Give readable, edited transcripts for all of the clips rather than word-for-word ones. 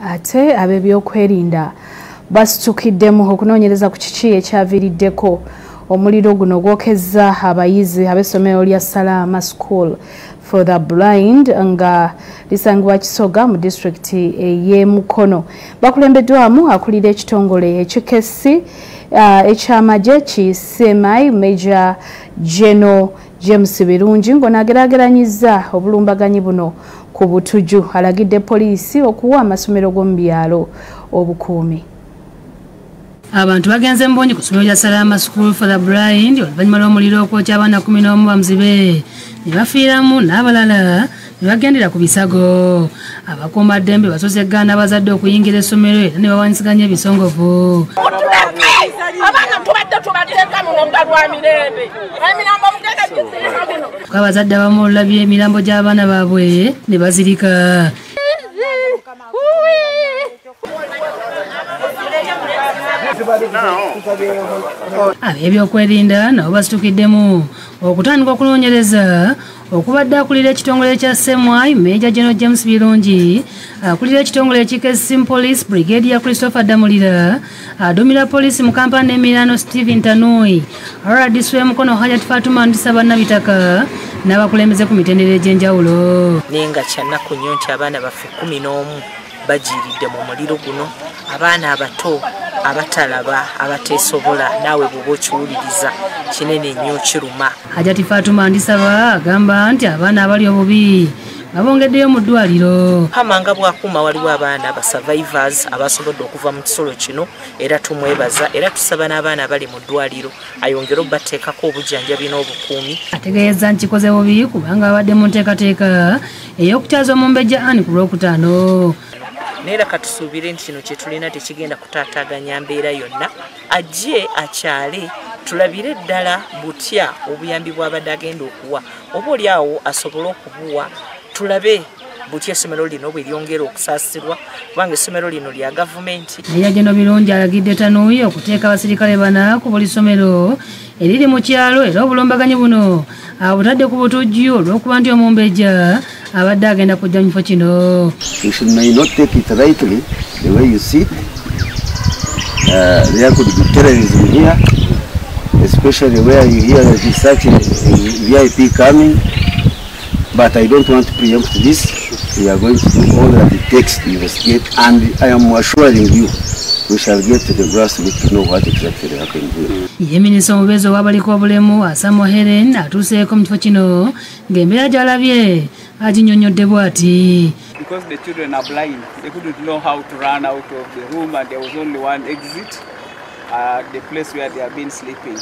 Ate ab'ebyokwerinda basitukiddemu okunoonyereza ku kiki ekyaviiriddeko omuliro guno ogwokezza abayizi ab'essomero lya Salama School for the Blind nga lisangibwa Kisoga mu disitulikiti ey'e Mukono. Bakulembeddwamu akulira ekitongole ekikessi ekyamagye ki CMI Major General James Birungi ng'onaageraageranyizza obulumbaganyi buno ku butujju. Alagidde poliisi okuwa amasomero g'omu byalo obukuumi. Abantu bagenze mbonyi ku ssomero lya Salama School for the Blind oluvannyuma lw'omuliro okwokya abaana 11 bamuzibe ne bafiiramu n'abalala ne bagendera ku bisago. Abakuumaddembe basoose eggaana abazadde okuyingira essomero era ne bawanyisiganya ebisongovu. Abaana tubadde tubateeka muno nga lwa mirembe, emirambo mugenda gizirika muno. Abazadde abamu olulabye emirambo gy'abaana baabwe ne bazirika. Ab'ebyokwerinda nabo basitukiddemu okutandika okunoonyereza okubadde akulira ekitongole kya CMI Major General James Birungi, akulira ekitongole ekikessi Police Brigadier Christopher Damulira, aduumira poliisi mu Kampala n'emiriraano Stephen Tanui, RDC w'e Mukono Hajat Fatuma Ndisaba Nabitaka n'abakulembeze ku mitendera egy'enjawulo. Naye nga kyannaku nnyo nti abaana baffe 11 bagiiridde mu muliro guno, abaana abato abatalaba abateesobola, naawe bw'oba okiwuliriza kinene nnyo kiruma. Hajati Fatuma Ndisaba agamba nti abaana abali obubi babongeddeyo mu ddwaliro. Mukama nga bw'akuuma waliwo abaana ba survivors abasobodde okuva mu kisolo kino, era tumwebaza, era tusaba n'abaana abali mu ddwaliro ayongere obbateekako obujjanjabi n'obukuumi. Ategeeza nti kikoze bubi kubanga abadde mu nteekateeka ey'okukyaza omumbejja Anne ku Lwokutaano. Naye leka tusuubire nti kino kye tulina tekigenda kutaataaganya mbeera yonna, ajje akyale tulabire ddala butya obuyambi bw'abadde agenda okuwa, oba oli awo asobole okubuwa, tulabe butya essomero lino bwe lyongera okusaasirwa kubanga essomero lino lya gavumenti. Major General Birungi alagidde Tanui okuteeka abasirikale bana ku buli ssomero eriri mu kyalo, era obulumbaganyi buno abutadde ku butujju olw'okuba nti omumbejja abadde agenda kujja mu kifo kino. You should may not take it rightly the way you see it. There could be terrorism here, especially where you hear that is such a VIP coming. But I don't want to preempt this. We are going to do all that it takes to investigate, and I am assuring you we shall get to the grassroots to know what exactly happened here. Ye minisita omubeezi ow'abaliko obulemu Asamo Helen atuuseeko mu kifo kino ng'embeera gy'alabye aginnyonnyodde bw'ati. Because the children are blind, they couldn't know how to run out of the room, and there was only one exit, the place where they have been sleeping.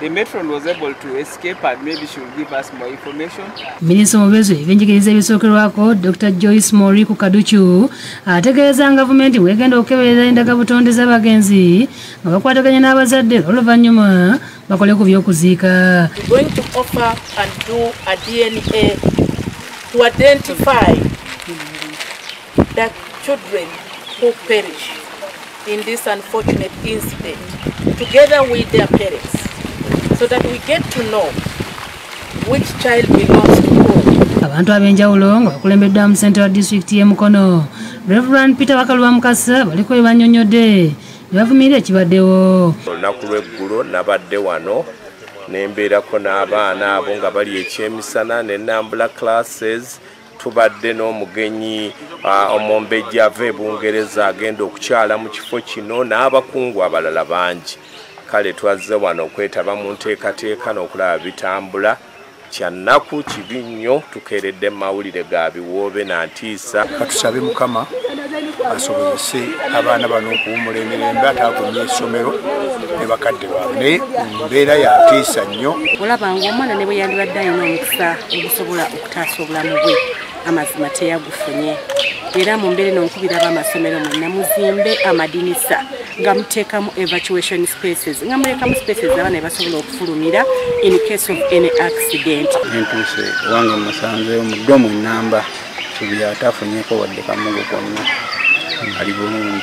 The matron was able to escape, and maybe she will give us more information. Minisita omubeezi ebyenjigiriza ebisookerwako Dr. Joyce Moriku Kaducu ategeeza gavumenti bw'egenda okukeberera endagabutonde z'abagenzi nga bakwataganya n'abazadde oluvannyuma bakole ku by'okuziika. We're going to offer and do a DNA to identify the children who perish in this unfortunate incident together with their parents, so that we get to know which child belongs to who. Abantu ab'enjawulo nga bakulembeddwamu ssentebe wa disitulikiti y'e Mukono Reverend Peter Bakaluba Mukasa baliko bye bannyonnyodde ne bavumirira ekibaddewo. Olunaku lw'eggulo nabadde wano ne mbeerako n'abaana abo nga bali ekyemisana ne nambula classes. Tubadde n'omugenyi omumbejja ava e Bungereza agenda okukyala mu kifo kino n'abakungu abalala bangi. Kale twazze wano okwetaba mu nteekateeka n'okulaba bitambula. Kyannaku kibi nnyo, tukeeredde mu mawulire ga biwoobe na ntiisa. Katusabe Mukama asobozese abaana bano okuwummula emirembe ate agumye essomero ne bakadde baabwe, naye mbeera ya ntiisa nnyo. Olaba ng'omwana ne bwe yandibadde alina omukisa ogusobola okutaasa obulamu bwe, amazima teyagufunye. Era mu mbeera eno nkubira ab'amasomero mwenna muzimbe amadinisa nga muteekamu evacuation spaces, nga mulekamu spaces abaana ne basobola okufulumira in case of any accident. Ntuuse wange musanze mu ddomu ennamba Kibuye atafunyeko wadde kamugo konna, ali bulungi,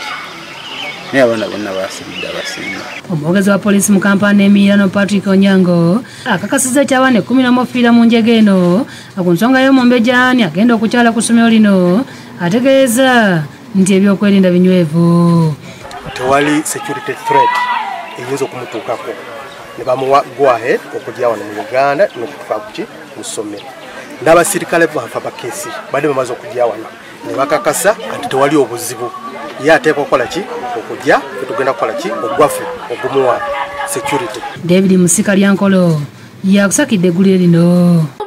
naye abaana bonna baasiridde abasinga. Omwogezi wa poliisi mu Kampala n'emiriraano Patrick Onyango akakasizza eky'abaana 11 okufiira mu njega eno ku nsonga y'omumbejja Anne agenda okukyala ku ssomero lino, ategeeza nti ebyokwerinda binywevu. Tewali security threat eyinza okumutuukako ne bamuwa go ahead okujja wano mu Uganda n'okutuuka kuki mu ssomero. N'abasirikale bafa bakesi badde bamaze okujja wano ne bakakasa nti tewali obuzibu, ye ateekwa okukola ki okujja, tugenda kukola ki ogwaffe ogumuwa security. David Musika Lyankolo yakusakidde eggulire lino.